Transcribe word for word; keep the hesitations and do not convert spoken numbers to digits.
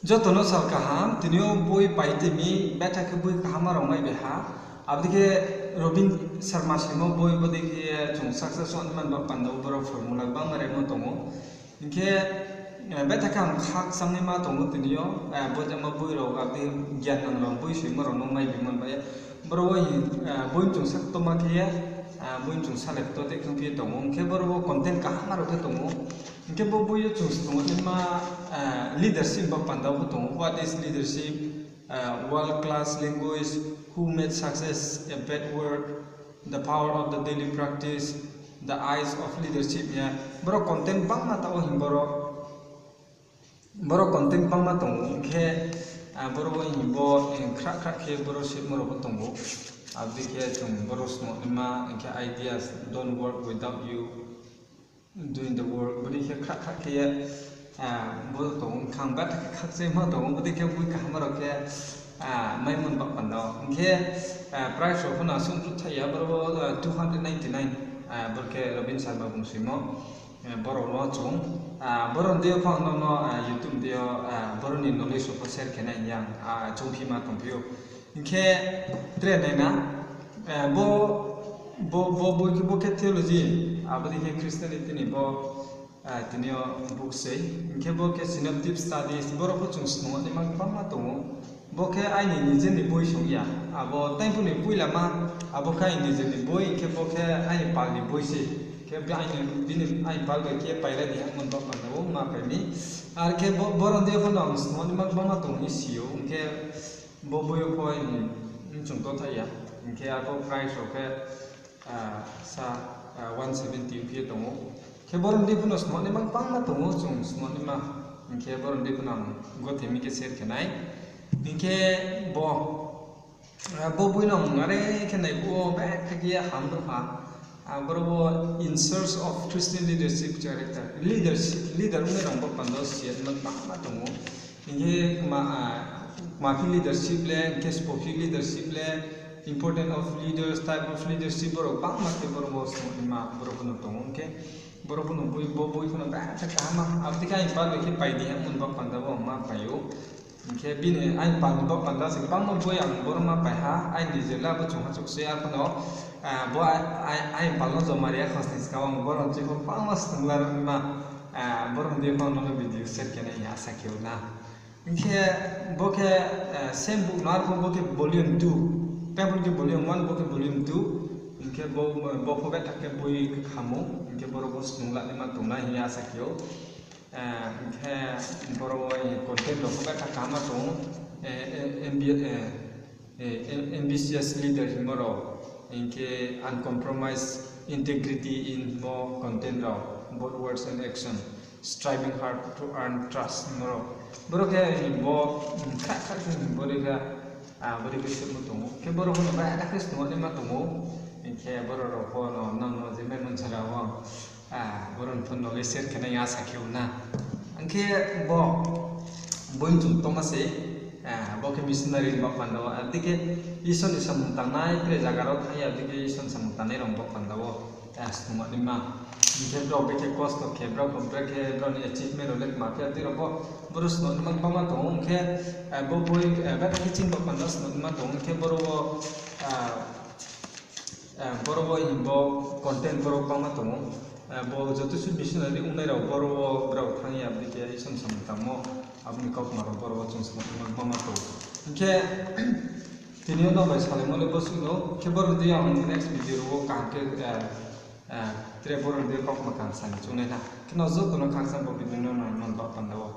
Joto no sal kaham, tini yo boi pai tei mi, betha khe boi kaham rao mai bai ha. Abo dei khe Robin Sharma soimo boi, bodei khe chung success ong nai man ba panda wo boro formula gbangma rimo tong ou. Hing khe, betha khe ang khakchangnaima tong ou tini yo, bo jama boi rao, abo dei gyan nang rao boi soimo rao no mai bai man bai. Boro wo, boi chung sak toma khe ye, boi chung sa le kto tei khe ongphi ye tong ou. Hing khe boro wo content kaham rao khe tong ou. Hing khe bo boi yo chung snung naima, leadership ba panda wo tong ou. What is leadership? World class language, who made success a bad word, the power of the daily practice, the eyes of leadership ya. Boro content bangma tao hing boro. Boro content bangma tong ou, hing khe, boro wo hing bo, khra khra khe boro simo rao bo tong ou. Abo dei khe chung boro snung naima, hing khe ideas don't work without you doing the work, bodei khe khra khra khe ye, bo tong ou, khang ba khakchangma tong ou, bodei khe boi kaham rao khe, mai man ba panda wo. Hing khe, prize rao pho no asuh bru thai ya, boro wo, two hundred ninety nine, boro khe Robin Sharma bung soimo, boro no chung, boro ni deing yo pho ang no, YouTube deing yo, boro ni knowledge rao pho share khe nai hing ye ang, choungphima tongphi ou. Hing khe tre nai na, bo, bo boi khe bo khe theology, abo dei khe Christianity ni bo, tini yo book sei. Hing khe bo khe synoptic studies, boro pho chung snung naima gbangma tong ou. Bo khe aini nijer ni boi song ya. Abo tei phu ni poila ma, abo khe aini nijer ni boi, hing khe bo khe aini pal ni boi se. Khe bini aini pal bai khe paila di hingmo ni baoh panda wo ma pai mi. Are khe boro ni deing yo pho no ang snung naima gbangma tong hing si ou, hing khe bo boi yo pho, chung to tha ya. Hing khe arpho prize rao khe, sa, one seventy ongphi ye tong ou. Khe boro ni deing pho no snung naima gbangma tong ou, chung snung naima. Hing khe boro ni deing pho no ang gothe mi khe share khe nai. Hing khe bo, bo boi no ang are khe nai phuh wo betha khe ye ham nuh ha. Boro wo In Search of Christian Leadership Character, leadership, leader ongnai rao bo panda wo si ya naima gbangma tong ou. Hing khe, kma phi leadership le, hing khe sbo phi leadership le, important of leaders, type of leadership, boro gbangma khe boro wo snung naima boro pho no tong ou. Hing khe boro pho no boi, bo boi pho no betha kaham ma, abo dei khe aini pal bai khe pai di hingmo ni baoh panda wo ang ma pai ou. Hing khe bini aini pal ni baoh panda se gbangma boi ang boro ma pai ha, aini nijer le abo chung ha chuk se, arpho no, bo aini pal no joma ri ya khosning skang wo ang boro ni chui pho gbangma snung la rao naima, boro ni deing pho no video share khe nai hing ye asa khe ou na. Hing khe bo khe, same book no arpho bo khe volume two, tei bo khe volume one, bo khe volume two, hing khe bo pho betha khe boi khamo, hing khe boro pho snung la naima tong nai hing ye asa khe ou. Hing khe boro wo content rao pho betha kaham ma tong ou, ambitious leader hingmo rao, hing khe uncompromised integrity hingmo content rao, both words and action, striving hard to earn trust hingmo rao. Boro khe bo, kha kha khe bodei khe, bodei khe simo tong ou. Khe boro pho no betha khe snung naima tong ou. Hing khe boro rao pho no nang no je mai mansa rao wo, boro ni pho no le share khe nai asa khe ou na. Hing khe bo boi chung tongma se, bo khe missionary ni baoh panda wo, abo dei khe Isor ni samung tangnai tre zaga rao thanng ye, abo dei khe Isor ni samung tangnai rao ni baoh panda wo, snung naima. Hing khe brao bekhe kosto khe, brao khe brao ni achievement rao le kma khe, abo dei rao pho boro snung naima gbangma tong ou. Hing khe, bo boi, betha khe chini baoh panda snung naima tong ou. Hing khe boro wo, boro wo hing bo content boro gbangma tong ou. Bo joto suh missionary ongnai rao boro wo brao thanng ye abo dei khe Isor ni samung tangmo, abo ni kaukma rao boro wo chung snung naima gbangma tong ou. Hing khe tini yo no bai salaimo le bo suh no, khe boro ni deing ang next video rao wo kaham khe, tre boro ni deing kaukma kaham sa ni choung nai na. Khe no joto no khakchang bo video no nai man baoh panda wo.